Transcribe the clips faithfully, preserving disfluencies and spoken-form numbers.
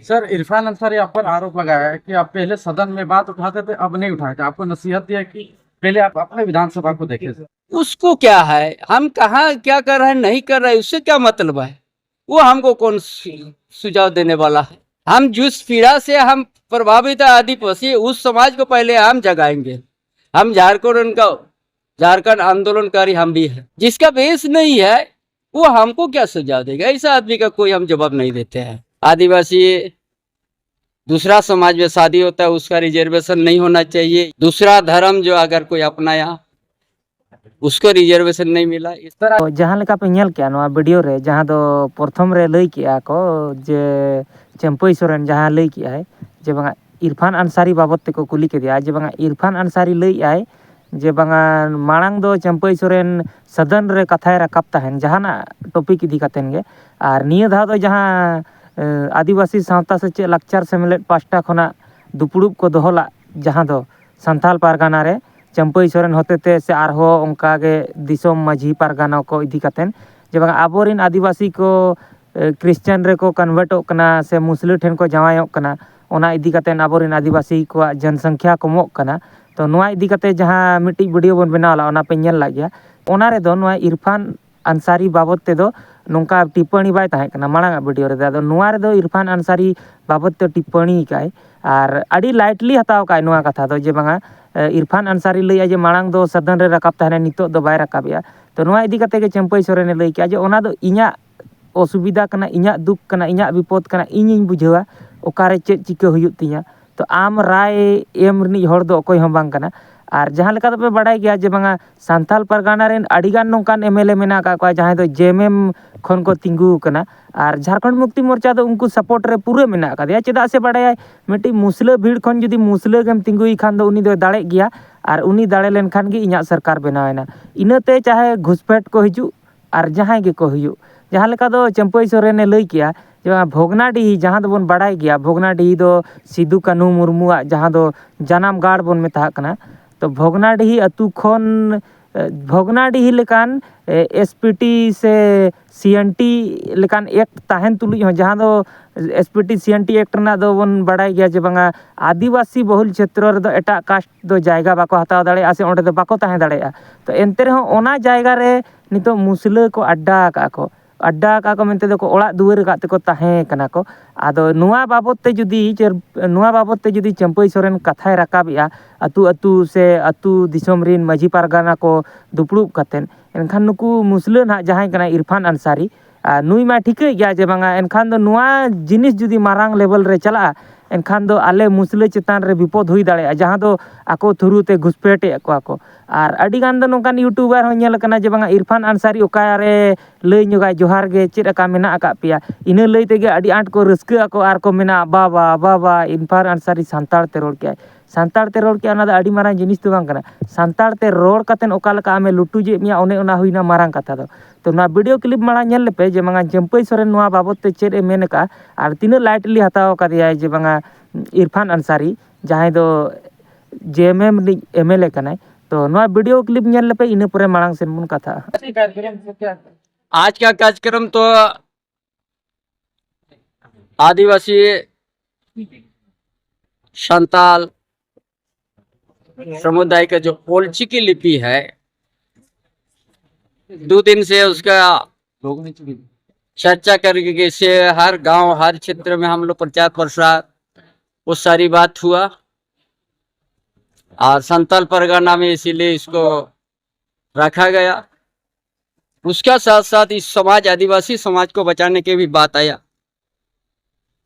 Sir, Irfan Ansari आप पर आरोप लगाया है कि आप पहले सदन में बात उठाते थे, अब नहीं उठाते। आपको नसीहत दिया कि पहले आप अपने विधानसभा को देखें। उसको क्या है, हम कहाँ क्या कर रहे हैं, नहीं कर रहे हैं, उससे क्या मतलब है? वो हमको कौन सु- सुझाव देने वाला है? हम जिस पीड़ा से हम प्रभावित है आदिवासी, उस समाज को पहले हम जगाएंगे। हम झारखंड उनका झारखंड आंदोलनकारी हम भी है। जिसका बेस नहीं है, वो हमको क्या सुझाव देगा? ऐसा आदमी का कोई हम जवाब नहीं देते हैं। आदिवासी दूसरा समाज में शादी होता है, उसका रिजर्वेशन नहीं होना चाहिए। दूसरा धर्म जो अगर कोई अपनाया, उसको रिजर्वेशन नहीं मिला। इस तरह ᱛᱚ ᱡᱟᱦᱟᱸ ᱞᱮᱠᱟ ᱯᱮ ᱧᱮᱞ ᱠᱮᱜᱼᱟ, ᱱᱚᱣᱟ ᱵᱷᱤᱰᱤᱭᱳ ᱨᱮ ᱡᱟᱦᱟᱸ ᱫᱚ ᱯᱨᱚᱛᱷᱚᱢ ᱨᱮ ᱞᱟᱹᱭ ᱠᱮᱜᱼᱟ ᱠᱚ ᱡᱮ ᱪᱟᱹᱢᱯᱟᱹᱭ ᱥᱚᱨᱮᱱ ᱡᱟᱦᱟᱸ ᱞᱟᱹᱭ ᱠᱮᱜᱼᱟᱭ ᱡᱮ ᱵᱟᱝᱟ ᱤᱨᱯᱷᱟᱱ ᱟᱱᱥᱟᱨᱤ ᱵᱟᱵᱚᱫ ᱛᱮᱠᱚ ᱠᱩᱞᱤ ᱠᱮᱫᱮᱭᱟ ᱡᱮ ᱵᱟᱝᱟ ᱤᱨᱯᱷᱟᱱ ᱟᱱᱥᱟᱨᱤ ᱞᱟᱹᱭᱮᱜᱼᱟᱭ ᱡᱮ ᱵᱟᱝᱟ ᱢᱟᱲᱟᱝ ᱫᱚ ᱪᱟᱹᱢᱯᱟᱹᱭ ᱥᱚᱨᱮᱱ ᱥᱟᱫᱚᱱ ᱨᱮ ᱠᱟᱛᱷᱟᱭ ᱨᱟᱠᱟᱵ ᱛᱟᱦᱮᱱ ᱡᱟᱦᱟᱱᱟᱜ ᱴᱚᱯᱤᱠ ᱤᱫᱤ ᱠᱟᱛᱮᱱ ᱜᱮ, ᱟᱨ ᱱᱤᱭᱟᱹ ᱫᱷᱟᱣ ᱫᱚ ᱡᱟᱦᱟᱸ ᱮ, ᱟᱹᱫᱤᱵᱟᱹᱥᱤ ᱥᱟᱶᱛᱟ ᱥᱮᱪᱮᱫ ᱞᱟᱠᱪᱟᱨ ᱥᱮᱢᱞᱮᱫ ᱯᱟᱥᱴᱟ ᱠᱷᱚᱱᱟᱜ ᱫᱩᱯᱲᱩᱵ ᱠᱚ ᱫᱚᱦᱚ ᱞᱟᱜ ᱡᱟᱦᱟᱸ ᱫᱚ ᱥᱟᱱᱛᱟᱲ ᱯᱟᱨᱜᱟᱱᱟ ᱨᱮ ᱪᱟᱹᱢᱯᱟᱹᱭ ᱥᱚᱨᱮᱱ ᱦᱚᱛᱮᱛᱮ ᱥᱮ ᱟᱨᱦᱚᱸ ᱚᱱᱠᱟ ᱜᱮ ᱫᱤᱥᱚᱢ ᱢᱟᱹᱡᱷᱤ ᱯᱟᱨᱜᱟᱱᱟ ᱠᱚ ᱤᱫᱤ ᱠᱟᱛᱮᱱ ᱡᱮ ᱵᱟᱝ ᱟᱵᱚᱨᱮᱱ ᱟᱹᱫᱤᱵᱟᱹᱥᱤ ᱠᱚ ᱮ, ᱠᱨᱤᱥᱪᱟᱱ ᱨᱮᱠᱚ ᱠᱚᱱᱵᱷᱟᱨᱴᱚᱜ ᱠᱟᱱᱟ ᱥᱮ ᱢᱩᱥᱞᱟᱹ ᱴᱷᱮᱱ ᱠᱚ ᱡᱟᱶᱟᱭᱚᱜ ᱠᱟᱱᱟ, ᱚᱱᱟ ᱤᱫᱤ ᱠᱟᱛᱮᱱ ᱟᱵᱚᱨᱮᱱ ᱟᱹᱫᱤᱵᱟᱹᱥᱤ ᱠᱚᱣᱟᱜ ᱡᱚᱱᱥᱚᱝᱠᱷᱭᱟ ᱠᱚᱢᱚᱜ ᱠᱟᱱᱟ᱾ ᱛᱚ ᱱᱚᱣᱟ ᱤᱫᱤ ᱠᱟᱛᱮ ᱡᱟᱦᱟᱸ ᱢᱤᱫᱴᱤᱡ ᱵᱷᱤᱰᱤᱭᱳ ᱵᱚᱱ ᱵᱮᱱᱟᱣ ᱞᱮᱫ, ᱚᱱᱟ ᱯᱮ ᱧᱮᱞ ᱞᱮᱫ ᱜᱮᱭᱟ᱾ ᱚᱱᱟ ᱨᱮᱫᱚ ᱱᱚᱣᱟ ᱤᱨᱯᱷᱟᱱ ᱟᱱᱥᱟᱨᱤ ᱵᱟᱵᱚᱫ ᱛᱮᱫᱚ ᱱᱚᱝᱠᱟ ᱴᱤᱯᱯᱟᱹᱬᱤ ᱵᱟᱭ ᱛᱟᱦᱮᱸ ᱠᱟᱱᱟ ᱢᱟᱲᱟᱝ ᱟᱜ ᱵᱷᱤᱰᱤᱭᱳ ᱨᱮᱫᱚ᱾ ᱟᱫᱚ ᱱᱚᱣᱟ ᱨᱮᱫᱚ ᱤᱨᱯᱷᱟᱱ ᱟᱱᱥᱟᱨᱤ ᱵᱟᱵᱚᱫ ᱛᱮ ᱴᱤᱯᱯᱟᱹᱬᱤ ᱠᱟᱜᱼᱟᱭ, ᱟᱨ ᱟᱹᱰᱤ ᱞᱟᱭᱤᱴᱞᱤ ᱦᱟᱛᱟᱣ ᱠᱟᱜᱼᱟᱭ ᱱᱚᱣᱟ ᱠᱟᱛᱷᱟ ᱫᱚ ᱡᱮ ᱵᱟᱝᱟ ᱮ, ᱤᱨᱯᱷᱟᱱ ᱟᱱᱥᱟᱨᱤ ᱞᱟᱹᱭᱮᱜᱼᱟ ᱡᱮ ᱢᱟᱲᱟᱝ ᱫᱚ ᱥᱟᱫᱚᱱ ᱨᱮ ᱨᱟᱠᱟᱵ ᱛᱟᱦᱮᱱᱟ, ᱱᱤᱛᱚᱜ ᱫᱚ ᱵᱟᱭ ᱨᱟᱠᱟᱵᱮᱜᱼᱟ᱾ ᱛᱚ ᱱᱚᱣᱟ ᱤᱫᱤ ᱠᱟᱛᱮ ᱜᱮ ᱪᱟᱹᱢᱯᱟᱹᱭ ᱥᱚᱨᱮᱱᱮ ᱞᱟᱹᱭ ᱠᱮᱜᱼᱟ ᱡᱮ ᱚᱱᱟ ᱫᱚ ᱤᱧᱟᱹᱜ ᱚᱥᱩᱵᱤᱫᱷᱟ ᱠᱟᱱᱟ, ᱤᱧᱟᱹᱜ ᱫᱩᱠ ᱠᱟᱱᱟ, ᱤᱧᱟᱹᱜ ᱵᱤᱯᱚᱫ ᱠᱟᱱᱟ, ᱤᱧᱤᱧ ᱵᱩᱡᱷᱟᱹᱣᱟ ᱚᱠᱟᱨᱮ ᱪᱮᱫ ᱪᱤᱠᱟᱹ ᱦᱩᱭᱩᱜ ᱛᱤᱧᱟ᱾ ᱛᱚ ᱟᱢ ᱨᱟᱭ ᱮᱢ ᱨᱤᱱᱤᱡ ᱦᱚᱲ ᱫᱚ ᱚᱠᱚᱭ ᱦᱚᱸ ᱵᱟᱝ ᱠᱟᱱᱟ᱾ ᱟᱨ ᱡᱟᱦᱟᱸ ᱞᱮᱠᱟ ᱫᱚᱯᱮ ᱵᱟᱲᱟᱭ ᱜᱮᱭᱟ ᱡᱮ ᱵᱟᱝᱟ ᱥᱟᱱᱛᱟᱲ ᱯᱟᱨᱜᱟᱱᱟ ᱨᱮᱱ ᱟᱹᱰᱤᱜᱟᱱ ᱱᱚᱝᱠᱟᱱ ᱮᱢ ᱮᱞ ᱮ ᱢᱮᱱᱟᱜ ᱟᱠᱟᱫ ᱠᱚᱣᱟ ᱡᱟᱦᱟᱸᱭ ᱫᱚ ᱡᱮ ᱮᱢ ᱮᱢ ᱠᱷᱚᱱ ᱠᱚ ᱛᱤᱸᱜᱩ ᱟᱠᱟᱱᱟ, ᱟᱨ ᱡᱷᱟᱲᱠᱷᱚᱸᱰ ᱢᱩᱠᱛᱤ ᱢᱳᱨᱪᱟ ᱫᱚ ᱩᱱᱠᱩ ᱥᱟᱯᱳᱨᱴ ᱨᱮ ᱯᱩᱨᱟᱹ ᱢᱮᱱᱟᱜ ᱟᱠᱟᱫᱮᱭᱟ᱾ ᱪᱮᱫᱟᱜ ᱥᱮ ᱵᱟᱲᱟᱭᱟᱭ ᱢᱤᱫᱴᱤᱡ ᱢᱩᱥᱞᱟᱹ ᱵᱷᱤᱲ ᱠᱷᱚᱱ ᱡᱩᱫᱤ ᱢᱩᱥᱞᱟᱹ ᱜᱮᱢ ᱛᱤᱸᱜᱩᱭ ᱠᱷᱟᱱ ᱫᱚ ᱩᱱᱤ ᱫᱚᱭ ᱫᱟᱲᱮᱜ ᱜᱮᱭᱟ, ᱟᱨ ᱩᱱᱤ ᱫᱟᱲᱮ ᱞᱮᱱᱠᱷᱟᱱ ᱜᱮ ᱤᱧᱟᱹᱜ ᱥᱚᱨᱠᱟᱨ ᱵᱮᱱᱟᱣ ᱮᱱᱟ᱾ ᱤᱱᱟᱹᱛᱮ ᱪᱟᱦᱮ ᱜᱷᱩᱥᱯᱮᱴ ᱠᱚ ᱦᱤᱡᱩᱜ ᱟᱨ ᱡᱟᱦᱟᱸᱭ ᱜᱮᱠᱚ ᱦᱩᱭᱩᱜ, ᱡᱟᱦᱟᱸ ᱞᱮᱠᱟ ᱫᱚ ᱪᱟᱹᱢᱯᱟᱹᱭ ᱥᱚᱨᱮᱱᱮ ᱞᱟᱹᱭ ᱠᱮᱜᱼᱟ ᱡᱮ ᱵᱷᱚᱜᱽᱱᱟᱰᱤᱦᱤ, ᱡᱟᱦᱟᱸ ᱫᱚᱵᱚᱱ ᱵᱟᱲᱟᱭ ᱜᱮᱭᱟ ᱵᱷᱚᱜᱽᱱᱟᱰᱤᱦᱤ ᱫᱚ ᱥᱤᱫᱩ ᱠᱟᱹᱱᱦᱩ ᱢᱩᱨᱢᱩᱣᱟᱜ ᱡᱟᱦᱟᱸ ᱫᱚ ᱡᱟᱱᱟᱢ ᱜᱟᱲ ᱵᱚᱱ ᱢᱮᱛᱟᱜ ᱠᱟᱱᱟ, ᱛᱚ ᱵᱷᱚᱜᱽᱱᱟᱰᱤᱦᱤ ᱟᱹᱛᱩ ᱠᱷᱚᱱ ᱵᱷᱚᱜᱽᱱᱟᱰᱤᱦᱤ ᱞᱮᱠᱟᱱ ᱮᱥ ᱯᱤ ᱴᱤ ᱥᱮ ᱥᱤ ᱮᱱ ᱴᱤ ᱞᱮᱠᱟᱱ ᱮᱠᱴ ᱛᱟᱦᱮᱱ ᱛᱩᱞᱩᱡ ᱦᱚᱸ, ᱡᱟᱦᱟᱸ ᱫᱚ S P T C N T act ᱨᱮᱱᱟᱜ ᱫᱚ ᱵᱚᱱ ᱵᱟᱲᱟᱭ ᱜᱮᱭᱟ ᱡᱮ ᱵᱟᱝᱟ, ᱟᱹᱫᱤᱵᱟᱹᱥᱤ ᱵᱚᱦᱩᱞ ᱪᱷᱮᱛᱨᱚ ᱨᱮᱫᱚ ᱮᱴᱟᱜ ᱠᱟᱥᱴ ᱫᱚ ᱡᱟᱭᱜᱟ ᱵᱟᱠᱚ ᱦᱟᱛᱟᱣ ᱫᱟᱲᱮᱭᱟᱜᱼᱟ ᱥᱮ ᱚᱸᱰᱮ ᱫᱚ ᱵᱟᱠᱚ ᱛᱟᱦᱮᱸ ᱫᱟᱲᱮᱭᱟᱜᱼᱟ᱾ ᱛᱚ ᱮᱱᱛᱮ ᱨᱮᱦᱚᱸ ᱚᱱᱟ ᱡᱟᱭᱜᱟ ᱨᱮ ᱱᱤᱛᱚᱜ ᱢᱩᱥᱞᱟᱹ ᱠᱚ ᱟᱰᱰᱟ ᱟᱠᱟᱫᱼᱟ ᱠᱚ᱾ ᱟᱰᱰᱟ ᱟᱠᱟᱫ ᱠᱚ ᱢᱮᱱᱛᱮ ᱫᱚ ᱠᱚ ᱚᱲᱟᱜ ᱫᱩᱣᱟᱹᱨ ᱟᱠᱟᱫ ᱛᱮᱠᱚ ᱛᱟᱦᱮᱸ ᱠᱟᱱᱟ ᱠᱚ᱾ ᱟᱫᱚ ᱱᱚᱣᱟ ᱵᱟᱵᱚᱫ ᱛᱮ ᱡᱩᱫᱤ ᱪᱮᱨ-, ᱱᱚᱣᱟ ᱵᱟᱵᱚᱫ ᱛᱮ ᱡᱩᱫᱤ ᱪᱟᱹᱢᱯᱟᱹᱭ ᱥᱚᱨᱮᱱ ᱠᱟᱛᱷᱟᱭ ᱨᱟᱠᱟᱵᱮᱜᱼᱟ, ᱟᱹᱛᱩ ᱟᱹᱛᱩ ᱥᱮ ᱟᱹᱛᱩ ᱫᱤᱥᱚᱢ ᱨᱤᱱ ᱢᱟᱹᱡᱷᱤ ᱯᱟᱨᱜᱟᱱᱟ ᱠᱚ ᱫᱩᱯᱲᱩᱵ ᱠᱟᱛᱮᱫ, ᱮᱱᱠᱷᱟᱱ ᱱᱩᱠᱩ ᱢᱩᱥᱞᱟᱹ ᱱᱟᱦᱟᱜ ᱡᱟᱦᱟᱸᱭ ᱠᱟᱱᱟᱭ ᱤᱨᱯᱷᱟᱱ ᱟᱱᱥᱟᱨᱤ, ᱟᱨ ᱱᱩᱭ ᱢᱟᱭ ᱴᱷᱤᱠᱟᱹᱭᱮᱫ ᱜᱮᱭᱟ ᱡᱮ ᱵᱟᱝᱟ, ᱮᱱᱠᱷᱟᱱ ᱫᱚ ᱱᱚᱣᱟ ᱡᱤᱱᱤᱥ ᱡᱩᱫᱤ ᱢᱟᱨᱟᱝ ᱞᱮᱵᱮᱞ ᱨᱮ ᱪᱟᱞᱟᱜᱼᱟ, ᱮᱱᱠᱷᱟᱱ ᱫᱚ ᱟᱞᱮ ᱢᱩᱥᱞᱟᱹ ᱪᱮᱛᱟᱱ ᱨᱮ ᱵᱤᱯᱚᱫ ᱦᱩᱭ ᱫᱟᱲᱮᱭᱟᱜᱼᱟ, ᱡᱟᱦᱟᱸ ᱫᱚ ᱟᱠᱚ ᱛᱷᱨᱩ ᱛᱮ ᱜᱷᱩᱥᱯᱮᱴᱮᱫ ᱠᱚᱣᱟ ᱠᱚ᱾ ᱟᱨ ᱟᱹᱰᱤ ᱜᱟᱱ ᱫᱚ ᱱᱚᱝᱠᱟᱱ ᱤᱭᱩᱴᱩᱵᱟᱨ ᱦᱚᱸ ᱧᱮᱞ ᱟᱠᱟᱱᱟ ᱡᱮ ᱵᱟᱝᱟ, ᱤᱨᱯᱷᱟᱱ ᱟᱱᱥᱟᱨᱤ ᱚᱠᱟᱨᱮ ᱞᱟᱹᱭ ᱧᱚᱜᱟᱭ, "ᱡᱚᱦᱟᱨ ᱜᱮ, ᱪᱮᱫ ᱞᱮᱠᱟ ᱢᱮᱱᱟᱜ ᱟᱠᱟᱫ ᱯᱮᱭᱟ?" ᱤᱱᱟᱹ ᱞᱟᱹᱭ ᱛᱮᱜᱮ ᱟᱹᱰᱤ ᱟᱸᱴ ᱠᱚ ᱨᱟᱹᱥᱠᱟᱹᱜ ᱟᱠᱚ ᱟᱨ ᱠᱚ ᱢᱮᱱᱟ, "ᱵᱟᱵᱟ, ᱵᱟᱵᱟ, ᱤᱨᱯᱷᱟᱱ ᱟᱱᱥᱟᱨᱤ ᱥᱟᱱᱛᱟᱲ ᱛᱮ ᱨᱚᱲ ᱠᱮᱜᱼᱟᱭ, ᱥᱟᱱᱛᱟᱲ ᱛᱮ ᱨᱚᱲ ᱠᱮᱜᱼᱟ", ᱚᱱᱟ ᱫᱚ ᱟᱹᱰᱤ ᱢᱟᱨᱟᱝ ᱡᱤᱱᱤᱥ ᱫᱚ ᱵᱟᱝ ᱠᱟᱱᱟ᱾ ᱥᱟᱱᱛᱟᱲ ᱛᱮ ᱨᱚᱲ ᱠᱟᱛᱮᱫ ᱚᱠᱟ ᱞᱮᱠᱟ ᱟᱢᱮ ᱞᱩᱴᱩᱡᱮᱫ ᱢᱮᱭᱟ, ᱚᱱᱮ ᱚᱱᱟ ᱦᱩᱭᱱᱟ ᱢᱟᱨᱟᱝ ᱠᱟᱛᱷᱟ ᱫᱚ᱾ ᱛᱚ ᱱᱚᱣᱟ ᱵᱷᱤᱰᱤᱭᱳ ᱠᱞᱤᱯ ᱢᱟᱲᱟᱝ ᱧᱮᱞ ᱞᱮᱯᱮ ᱡᱮ ᱵᱟᱝᱟ, ᱪᱟᱹᱢᱯᱟᱹᱭ ᱥᱚᱨᱮᱱ ᱱᱚᱣᱟ ᱵᱟᱵᱚᱫ ᱛᱮ ᱪᱮᱫ ᱮ ᱢᱮᱱ ᱟᱠᱟᱫᱼᱟ ᱟᱨ ᱛᱤᱱᱟᱹᱜ ᱞᱟᱭᱤᱴᱞᱤ ᱦᱟᱛᱟᱣ ᱟᱠᱟᱫᱮᱭᱟᱭ ᱡᱮ ᱵᱟᱝᱟ, ᱤᱨᱯᱷᱟᱱ ᱟᱱᱥᱟᱨᱤ, ᱡᱟᱦᱟᱸᱭ ᱫᱚ ᱡᱮ ᱮᱢ ᱮᱢ ᱨᱤᱱᱤᱡ ᱮᱢ ᱮᱞ ᱮ ᱠᱟᱱᱟᱭ᱾ ᱛᱚ ᱱᱚᱣᱟ ᱵᱷᱤᱰᱤᱭᱳ ᱠᱞᱤᱯ ᱧᱮᱞ ᱞᱮᱯᱮ, ᱤᱱᱟᱹ ᱯᱚᱨᱮ ᱢᱟᱲᱟᱝ ᱥᱮᱱ ᱵᱚᱱ ᱠᱟᱛᱷᱟᱜᱼᱟ᱾ आज का कार्यक्रम तो आदिवासी संताल समुदाय का जो पोलचिकी लिपि है, दो दिन से उसका चर्चा करके, कैसे हर गांव, हर क्षेत्र में हम लोग प्रचार प्रसार, वो सारी बात हुआ। और संताल परगना में इसीलिए इसको रखा गया। उसका साथ साथ इस समाज, आदिवासी समाज को बचाने के भी बात आया।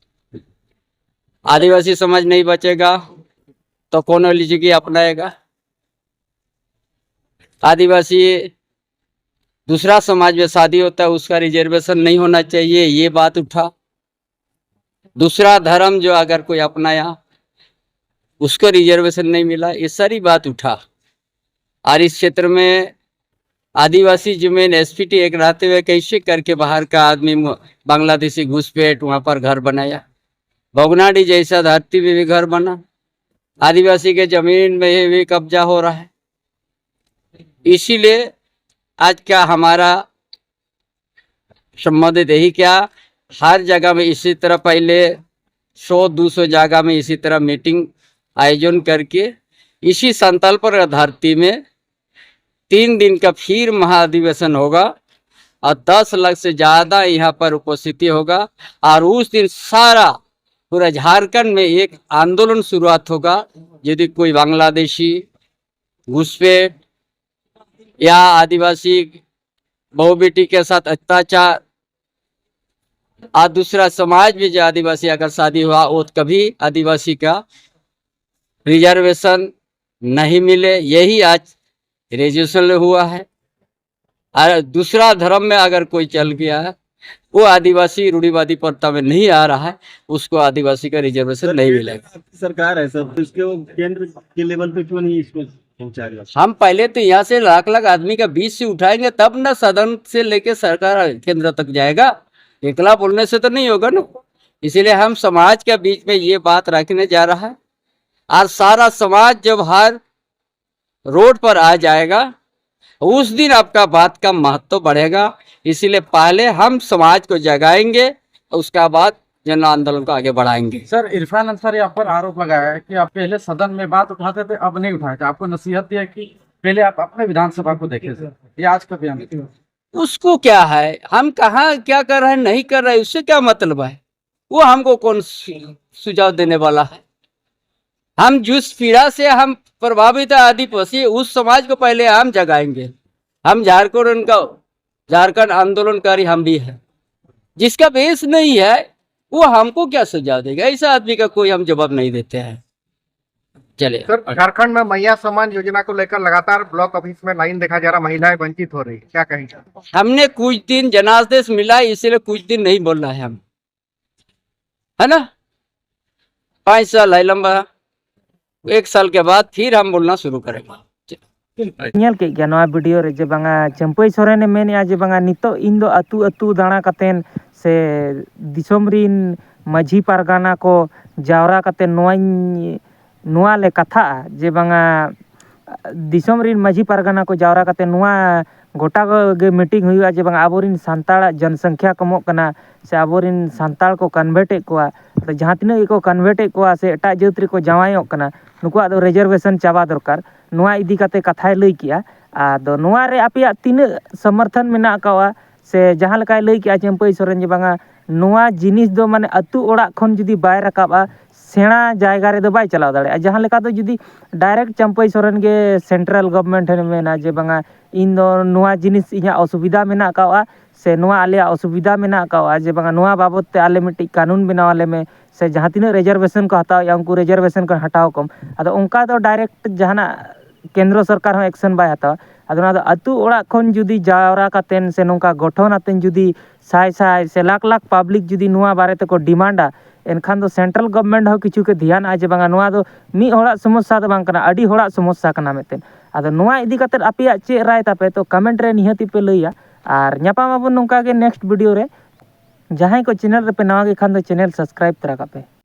आदिवासी समाज नहीं बचेगा तो कौन एलजीबी अपनाएगा? आदिवासी दूसरा समाज में शादी होता है, उसका रिजर्वेशन नहीं होना चाहिए, ये बात उठा। दूसरा धर्म जो अगर कोई अपनाया, उसको रिजर्वेशन नहीं मिला, ये सारी बात उठा। और इस क्षेत्र में आदिवासी जमीन एसपीटी एक्ट रहते हुए कैसे करके बाहर का आदमी मु-, बांग्लादेशी घुसपैठ वहां पर घर बनाया। भोगनाडी जैसा धरती में भी घर बना, आदिवासी के जमीन में भी कब्जा हो रहा है। इसीलिए आज का हमारा संबंधित यही क्या, हर जगह में इसी तरह पहले सौ दो सौ जगह में इसी तरह मीटिंग आयोजन करके इसी संतल पर धरती में तीन दिन का फिर महाधिवेशन होगा और दस लाख से ज़्यादा यहाँ पर उपस्थिति होगा। और उस दिन सारा पूरा झारखंड में एक आंदोलन शुरुआत होगा। यदि कोई बांग्लादेशी घुसपैठ या आदिवासी बहू बेटी के साथ अत्याचार, और दूसरा समाज में जो आदिवासी अगर शादी हुआ, वो कभी आदिवासी का रिजर्वेशन नहीं मिले, यही आज रेजिस्ट्रेशन हुआ है। और दूसरा धर्म में अगर कोई चल गया है, वो आदिवासी रूढ़िवादी प्रथा में नहीं आ रहा है, उसको आदिवासी का रिजर्वेशन नहीं मिलेगा। आपकी सरकार है सर, तो इसके वो केंद्र के लेवल पे क्यों नहीं इसको पहुंचाया गया? हम पहले तो यहाँ से लाख लाख आदमी का बीच से उठाएंगे, तब ना सदन से लेके सरकार केंद्र तक जाएगा। एकला बोलने से तो नहीं होगा ना। इसीलिए हम समाज के बीच में ये बात रखने जा रहा है, और सारा समाज जब हर रोड पर आ जाएगा, उस दिन आपका बात का महत्व बढ़ेगा। इसीलिए पहले हम समाज को जगाएंगे, उसका बाद जन आंदोलन को आगे बढ़ाएंगे। सर, इरफान अंसारी आप पर आरोप लगाया है कि आप पहले सदन में बात उठाते थे, अब नहीं उठाते। आपको नसीहत दिया कि पहले आप अपने विधानसभा को देखें सर, ये आज का बयान। उसको क्या है, हम कहाँ क्या कर रहे हैं, नहीं कर रहे हैं, उससे क्या मतलब है? वो हमको कौन सु- सुझाव देने वाला है? हम जिस पीड़ा से हम प्रभावित है आदिवासी, उस समाज को पहले हम जगाएंगे। हम झारखंड का, झारखंड आंदोलनकारी हम भी हैं। जिसका बेस नहीं है, वो हमको क्या सुझाव देगा? ऐसा आदमी का कोई हम जवाब नहीं देते हैं। चलिए। सर, झारखंड में मैया सम्मान योजना को लेकर लगातार ब्लॉक ऑफिस में लाइन देखा जा रहा, महिलाएं वंचित हो रही, क्या कहेंगे? हमने कुछ दिन जनादेश मिला, इसलिए कुछ दिन नहीं बोलना है हम, है ना? पाँच साल है लंबा, एक साल के बाद फिर हम बोलना शुरू करेंगे। ᱧᱮᱞ ᱠᱮᱫ ᱜᱮᱭᱟ ᱱᱚᱣᱟ ᱵᱷᱤᱰᱤᱭᱳ ᱨᱮ ᱡᱮ ᱵᱟᱝᱟ ᱪᱟᱹᱢᱯᱟᱹᱭ ᱥᱚᱨᱮᱱᱮ ᱢᱮᱱᱮᱫᱼᱟ ᱡᱮ ᱵᱟᱝᱟ ᱱᱤᱛᱚᱜ ᱤᱧ ᱫᱚ ᱟᱹᱛᱩ ᱟᱹᱛᱩ ᱫᱟᱬᱟ ᱠᱟᱛᱮᱱ ᱥᱮ ᱫᱤᱥᱚᱢ ᱨᱤᱱ ᱢᱟᱹᱡᱷᱤ ᱯᱟᱨᱜᱟᱱᱟ ᱠᱚ ᱡᱟᱣᱨᱟ ᱠᱟᱛᱮ ᱱᱚᱣᱟᱧ ᱱᱚᱣᱟ ᱞᱮ ᱠᱟᱛᱷᱟᱜᱼᱟ ᱡᱮ ᱵᱟᱝᱟ ᱫᱤᱥᱚᱢ ᱨᱮᱱ ᱢᱟᱹᱡᱷᱤ ᱯᱟᱨᱜᱟᱱᱟ ᱠᱚ ᱡᱟᱣᱨᱟ ᱠᱟᱛᱮ ᱱᱚᱣᱟ ᱜᱚᱴᱟ ᱜᱮ ᱢᱤᱴᱤᱝ ᱦᱩᱭᱩᱜᱼᱟ ᱡᱮ ᱵᱟᱝ ᱟᱵᱚᱨᱮᱱ ᱥᱟᱱᱛᱟᱲᱟᱜ ᱡᱚᱱᱥᱚᱝᱠᱷᱭᱟ ᱠᱚᱢᱚᱜ ᱠᱟᱱᱟ ᱥᱮ ᱟᱵᱚᱨᱮᱱ ᱥᱟᱱᱛᱟᱲ ᱠᱚ ᱠᱚᱱᱵᱷᱟᱨᱴ ᱮᱫ ᱠᱚᱣᱟ, ᱟᱫᱚ ᱡᱟᱦᱟᱸ ᱛᱤᱱᱟᱹᱜ ᱜᱮᱠᱚ ᱠᱚᱱᱵᱷᱟᱨᱴ ᱮᱫ ᱠᱚᱣᱟ ᱥᱮ ᱮᱴᱟᱜ ᱡᱟᱹᱛ ᱨᱮᱠᱚ ᱡᱟᱶᱟᱭᱚᱜ ᱠᱟᱱᱟ, ᱱᱩᱠᱩᱣᱟᱜ ᱫᱚ ᱨᱤᱡᱟᱨᱵᱷᱮᱥᱚᱱ ᱪᱟᱵᱟ ᱫᱚᱨᱠᱟᱨ, ᱱᱚᱣᱟ ᱤᱫᱤ ᱠᱟᱛᱮ ᱠᱟᱛᱷᱟᱭ ᱞᱟᱹᱭ ᱠᱮᱜᱼᱟ᱾ ᱟᱫᱚ ᱱᱚᱣᱟ ᱨᱮ ᱟᱯᱮᱭᱟᱜ ᱛᱤᱱᱟᱹᱜ ᱥᱚᱢᱚᱨᱛᱷᱚᱱ ᱢᱮᱱᱟᱜ ᱟᱠᱟᱣᱟ ᱥᱮ ᱡᱟᱦᱟᱸ ᱞᱮᱠᱟᱭ ᱞᱟᱹᱭ ᱠᱮᱜᱼᱟ ᱪᱟᱹᱢᱯᱟᱹᱭ ᱥᱚᱨᱮᱱ ᱡᱮ ᱵᱟᱝᱟ ᱱᱚᱣᱟ ᱡᱤᱱᱤᱥ ᱫᱚ ᱢᱟᱱᱮ ᱟᱹᱛᱩ ᱚᱲᱟᱜ ᱠᱷᱚᱱ ᱡᱩᱫᱤ ᱵᱟᱭ ᱨᱟᱠᱟᱵᱼᱟ, ᱥᱮᱬᱟ ᱡᱟᱭᱜᱟ ᱨᱮᱫᱚ ᱵᱟᱭ ᱪᱟᱞᱟᱣ ᱫᱟᱲᱮᱭᱟᱜᱼᱟ᱾ ᱡᱟᱦᱟᱸ ᱞᱮᱠᱟ ᱫᱚ ᱡᱩᱫᱤ ᱰᱟᱭᱨᱮᱠᱴ ᱪᱟᱹᱢᱯᱟᱹᱭ ᱥᱚᱨᱮᱱ ᱜᱮ ᱥᱮᱱᱴᱨᱟᱞ ᱜᱚᱵᱷᱢᱮᱱᱴ ᱴᱷᱮᱱᱮ ᱢᱮᱱᱟ ᱡᱮ ᱵᱟᱝᱟ ᱤᱧ ᱫᱚ ᱱᱚᱣᱟ ᱡᱤᱱᱤᱥ ᱤᱧᱟᱹᱜ ᱚᱥᱩᱵᱤᱫᱷᱟ ᱢᱮᱱᱟᱜ ᱟᱠᱟᱣᱟ ᱥᱮ ᱱᱚᱣᱟ ᱟᱞᱮᱭᱟᱜ ᱚᱥᱩᱵᱤᱫᱷᱟ ᱢᱮᱱᱟᱜ ᱟᱠᱟᱣᱟ ᱡᱮ ᱵᱟᱝᱟ ᱱᱚᱣᱟ ᱵᱟᱵᱚᱫ ᱛᱮ ᱟᱞᱮ ᱢᱤᱫᱴᱤᱡ ᱠᱟᱹᱱᱩᱱ ᱵᱮᱱᱟᱣ ᱟᱞᱮ ᱢᱮ ᱥᱮ ᱡᱟᱦᱟᱸ ᱛᱤᱱᱟᱹᱜ ᱨᱤᱡᱟᱨᱵᱷᱮᱥᱚᱱ ᱠᱚ ᱦᱟᱛᱟᱣᱮᱫᱼᱟ ᱩᱱᱠᱩ ᱨᱤᱡᱟᱨᱵᱷᱮᱥᱚᱱ ᱠᱚ ᱦᱟᱴᱟᱣ ᱠᱚᱢ᱾ ᱟᱫᱚ ᱚᱱᱠᱟ ᱫᱚ ᱰᱟᱭᱨᱮᱠᱴ ᱡᱟᱦᱟᱱᱟᱜ ᱠᱮᱱᱫᱨᱚ ᱥᱚᱨᱠᱟᱨ ᱦᱚᱸ ᱮᱠᱥᱮᱱ ᱵᱟᱭ ᱦᱟᱛᱟᱣᱟ᱾ ᱟᱫᱚ ᱱᱚᱣᱟ ᱫᱚ ᱟᱹᱛᱩ ᱚᱲᱟᱜ ᱠᱷᱚᱱ ᱡᱩᱫᱤ ᱡᱟᱣᱨᱟ ᱠᱟᱛᱮᱱ ᱥᱮ ᱱᱚᱝᱠᱟ ᱜᱚᱴᱷᱚᱱ ᱟᱛᱮᱱ ᱡᱩᱫᱤ ᱥᱟᱭ ᱥᱟᱭ ᱥᱮ ᱞᱟᱠᱷ ᱞᱟᱠᱷ ᱯᱟᱵᱽᱞᱤᱠ ᱡᱩᱫᱤ ᱱᱚᱣᱟ ᱵᱟᱨᱮ ᱛᱮᱠᱚ ᱰᱤᱢᱟᱱᱰᱟ, ᱮᱱᱠᱷᱟᱱ ᱫᱚ ᱥᱮᱱᱴᱨᱟᱞ ᱜᱚᱵᱷᱢᱮᱱᱴ ᱦᱚᱸ ᱠᱤᱪᱷᱩ ᱠᱚ ᱫᱷᱮᱭᱟᱱᱟᱜᱼᱟ ᱡᱮ ᱵᱟᱝᱟ ᱱᱚᱣᱟ ᱫᱚ ᱢᱤᱫ ᱦᱚᱲᱟᱜ ᱥᱚᱢᱚᱥᱥᱟ ᱫᱚ ᱵᱟᱝ ᱠᱟᱱᱟ, ᱟᱹᱰᱤ ᱦᱚᱲᱟᱜ ᱥᱚᱢᱚᱥᱥᱟ ᱠᱟᱱᱟ ᱢᱤᱫᱴᱮᱱ᱾ ᱟᱫᱚ ᱱᱚᱣᱟ ᱤᱫᱤ ᱠᱟᱛᱮᱫ ᱟᱯᱮᱭᱟᱜ ᱪᱮᱫ ᱨᱟᱭ ᱛᱟᱯᱮ? ᱛᱚ ᱠᱚᱢᱮᱱᱴ ᱨᱮ ᱱᱤᱦᱟᱹᱛᱤ ᱯᱮ ᱞᱟᱹᱭᱟ᱾ ᱟᱨ ᱧᱟᱯᱟᱢ ᱟᱵᱚᱱ ᱱᱚᱝᱠᱟ ᱜᱮ ᱱᱮᱠᱥᱴ ᱵᱷᱤᱰᱤᱭᱳ ᱨᱮ᱾ ᱡᱟᱦᱟᱸᱭ ᱠᱚ ᱪᱮᱱᱮᱞ ᱨᱮᱯᱮ ᱱᱟᱣᱟ ᱜᱮ ᱠᱷᱟᱱ ᱫᱚ ᱪᱮᱱᱮᱞ ᱥᱟᱵᱥᱠᱨᱟᱭᱤᱵ ᱛᱚᱨᱟ ᱠᱟᱜ ᱯᱮ᱾